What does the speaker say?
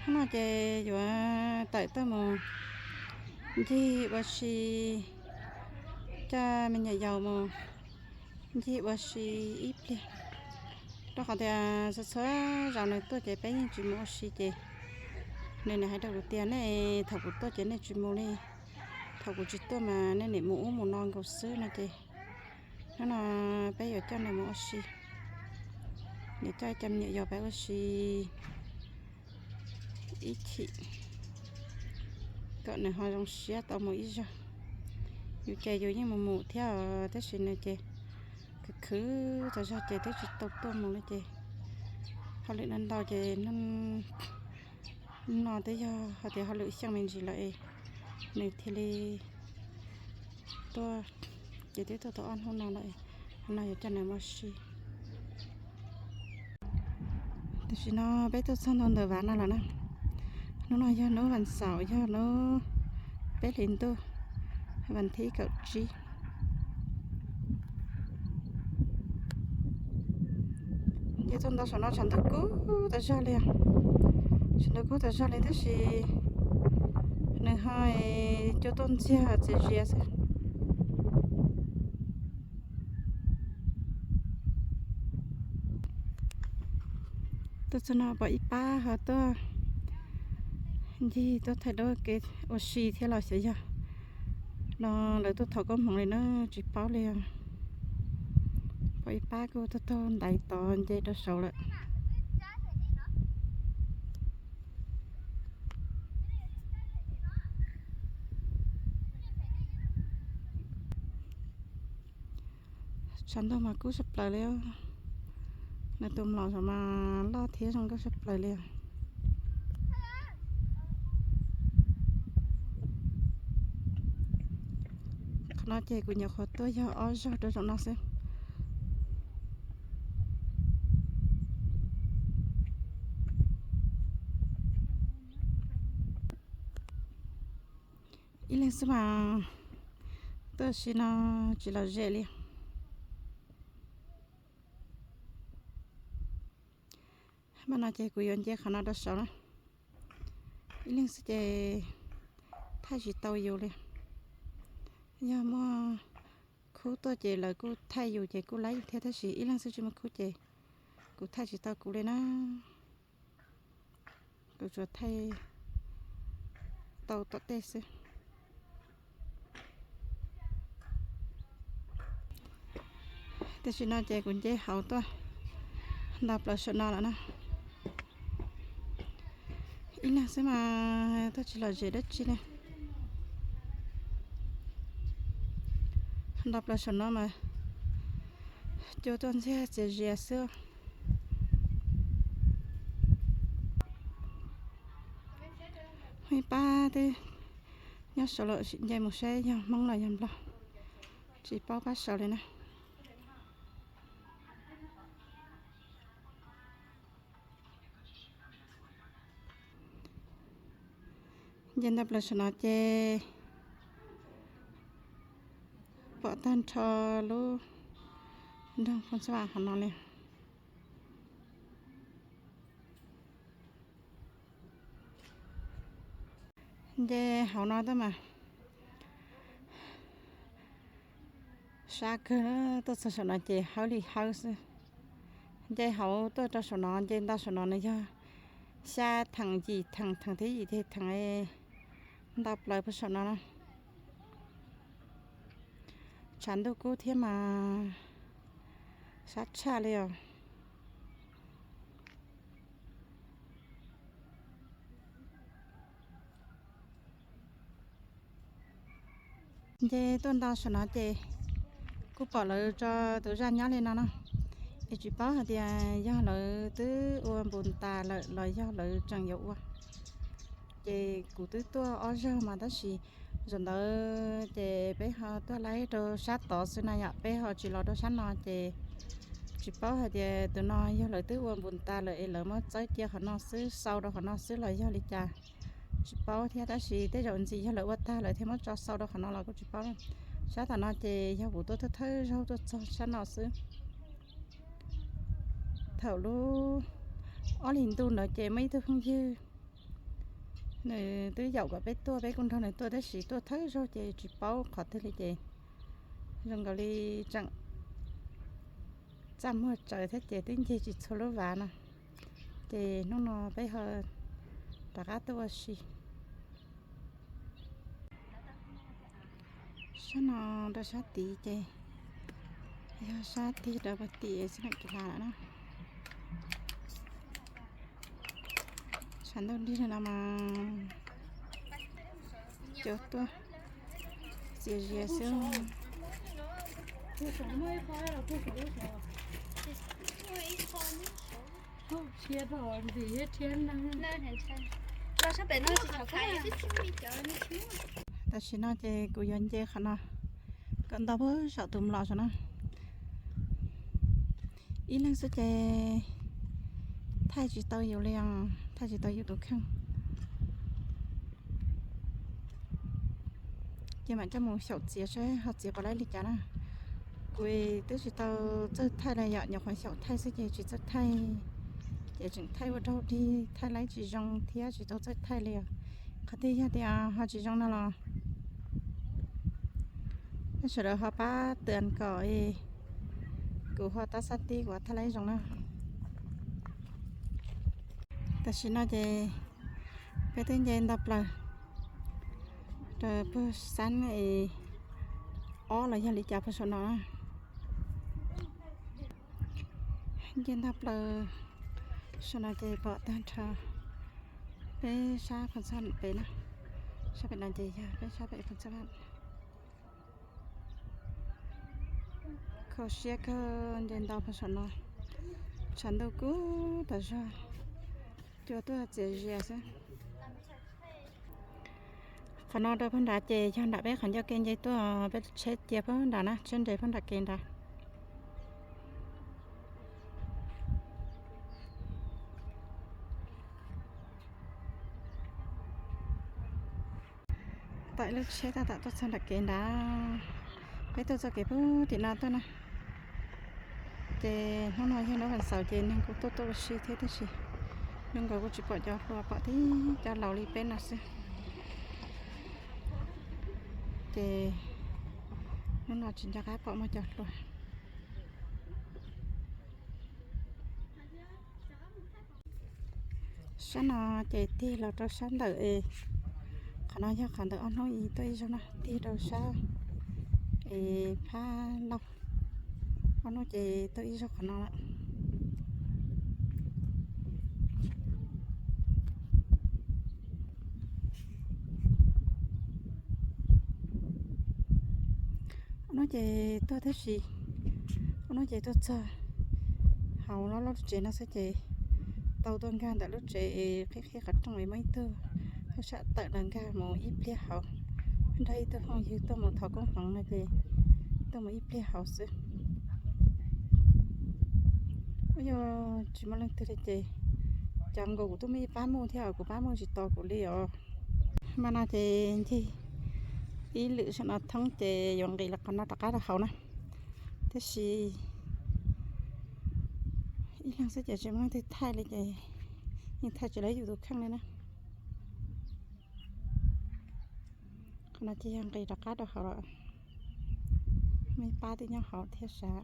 No ces yuav tawm tuaj mus ncig ua si, coj me nyuam yaus mus ncig ua si ib pliag, rau qhov tias txhua txhua zaus nws tuaj ces peb yeej tsis mus ua si ces nws nim hais rau kuv tias nej thaum kuv tuaj ces nej tsis mus li, thaum kuv tsis tuaj mas nej nim mus ub mus no nkaus xwb no ces hnub no peb yuav coj nws mus ua si, yuav coj cov me nyuam yaus peb ua si ib chim kom nws ho zoo siab tau mus ib zaug. Yus ces yus yeej mus mus thiab os, tab sis nws ces khwv khwv tau zog ces twb tsis tau tuaj mus li ces hauj lwm ntau ntau ces no twb yog hais tias hauj lwm xyeej me ntsis lawm es nws thiaj li tuaj, ces twb tuaj tau ob hnub no lawm, no yuav coj nws mus ua si. Tam sim no peb tuaj txog ntua ntawm vaj no lawm na. Hnub no yog hnub vas xaum, yog hnub peb hlis ntuj, vas thib kaum tsib. Ces tuaj nto saum no tshav ntuj kub tas zog li, tshav ntuj kub tas zog li tab sis nws ho cua tuaj ntxiag txias zias xwb. Tuaj txog no pom ib pab ho tuaj ncig tuaj thaij duab kev ua si thiab los xyov yog no lawv tuaj thov koob hmoov li na, tsis paub li os. Pom ib pab kuj tuaj taug ntaiv tod nce rau saud lawm. Tshav ntuj mas kub tshaj plaws li, nws tus mlom saum mas loj thiab zoo nkauj tshaj plaws li. Qhov no ces kuv nyuam qhuav tuaj yog ob zaug rau saum no xwb. Ib leeg xwb mas tuaj si no tsis lom zem li. Mas no ces kuv yuav nce qhov no rau saud na. Ib leeg xwb ces thaij tsis tau yus li. Yog muaj khub tuaj ces lawv kuj thaij yus ces kuj laib thiab, tab sis ib leeg xwb tsis muaj khub ces kuv thaij tsis tau kuv li na. Kuv tsuas thaij tau tom tej xwb. Tam sim no ces kuv nce hauv tuaj nto plaws saum no lawm na. Ib leeg xwb mas tuaj tsis lom zem dab tsi li. Nto plaws saum no mas cua tuaj ntxiag txias zias xwb. Muaj ib pab twb nyob saud lawm, nce mus saib yog Hmoob los yog Nplog, tsis paub pab saud li na. Nce nto plaws saum no ces pom tag nrho lub nroog Phooj Xab Vam qhov no li. Nce hauv no tuaj mas sab kawg, tuaj txog saum no ces hawb li hawb xwb. Nce hauv tuaj rau saum no, nce nto saum no nws yog xya theem yim theem, theem thib yim ces theem nto plaws puag saum no na. Tshav ntuj kub thiab mas sab tshaj li os. Nce tuaj nto saum no ces kuj pom lawv tso tus zaj nyob li no na, es tsis paub hais tias yog lawv twb ua npus tas lawm los yog lawv tseem yuav ua. Ces kuv twb tuaj ob zaug mas tab sis zaum ntawd ces peb ho tuaj laib rau sab tod xwb na yom, peb ho tsis los rau sab no ces tsis paub hais tias tus no yog lawv twb ua npus tas lawm es lawv muab txawb cia qhov no xwb, xau rau qhov no xwb los yog li cas, tsis paub thiab. Tab sis tej zaum ntxim yog lawv ua tag lawm thiaj muab tso xau rau qhov no los kuj tsis paub. Sab tom no ces yog kuv tuaj thawj thawj zaug tuaj txog sab no xwb. Thaum lub ob hlis ntuj ntawd ces muaj ib tug phooj ywg Nws twb yaum kom peb tuaj, peb kuj nrog nws tuaj tab sis tuaj thawj zaug ces tsis paub qhov twg li ces zoo nkaus li tseem txaj muag tsaws thiab ces twb ncig tsis txhua lub vav no. Ces hnub no peb ho rov qab tuaj ua si. Sab no rau sab tid ces yog sab tig rau pem tim xab nam kis las lawm na. Tshav ntuj nrig no mas cua tuaj txias zias xwb. Tam sim no ces kuv yuav nce qhov no kom nto puag saum tus mlom saum na. Ib leeg xwb ces thaij tsis tau yus li os, thaij tsis tau yus tus kheej. Ces mam coj mus xyaum txiav saib ho txiav puas laib li cas na. Kuv twb tsis tau txawj thaij li yom, nyuam qhuav xyaum thaij xwb ces tsis txawj thaij, ces tseem thaij ua raug dig, thaij laib tsis zoo thiab tsis tau txawj thaij li os. Qhov twg yog tias ho tsis zoo no los nej sawv daws ho pab twm kom kuv ho tab xab tib kuv thaij laib zoo na. Tam sim no ces peb twb nce nto plaws rau puag xab ob los yog li cas puag saum no na. Nce nto plaws saum no ces pom tag nrho peb sab Phoos Xab Vam pem na. Sab pem no ces yog peb sab pem Phoos Xab Vam. Kho siab kawg, nce nto puag saum no, tshav ntuj kub tas zog, cua tuaj txias zias xwb. Qhov no rau puag nrad ces yog nram peb qhov ncauj ke nce tuaj, peb tsheb cia puag nrad na, tsheb nres puag nram ke nrad. Tawm lub tsheb tab tom tuaj txog nram kev nrad. Peb tuaj txoj kev puag tim no tuaj na. Ces hnub no yog hnub vas xaum ces neeg kuj tuaj tuaj ua si thiab tab sis zoo nkaus kuj tsis pom cov hluas, pom tib cov laus li peb no xwb. Ces hnub no tsis nco qab pom muaj cov hluas. Sab no ces tig los rau sab ntawm, qhov no yog qhov ntawm ob hnub ib tuaj ib zaug na, tig rau sab es phab laug, ob hnub ces tuaj ib zaug qhov no lawm. Ob hnub ces tuaj tab sis, ob hnub ces tuaj txog hauv lub lub tsev no xwb ces tau tuaj nkag ntawm lub tsev es qhib qhib qhov rooj es muaj ib tug thaj sam tawm los nkag mus ib pliag hauv, nrog ib tug phooj ywg tuaj mus thov koob hmoov no ces tuaj mus ib pliag hauv xwb. Yog tsis muaj leej twg li ces cas nkaus kuv tuaj muaj ib pab muj thiab os, kuv pab muj tsis tos kuv li os. Mas no ces ncig ib lwm saum no thoob ces yuav nqis los qhov no rov qab rau hauv na. Tab sis ib leeg xwb ces tsis muaj leej twg thaij li ces yeej thaij tsis laib yus tus kheej li na. Qhov no ces yog nqis rov qab rau hauv lawm, muaj ib pab twb nyob hauv thiab sav.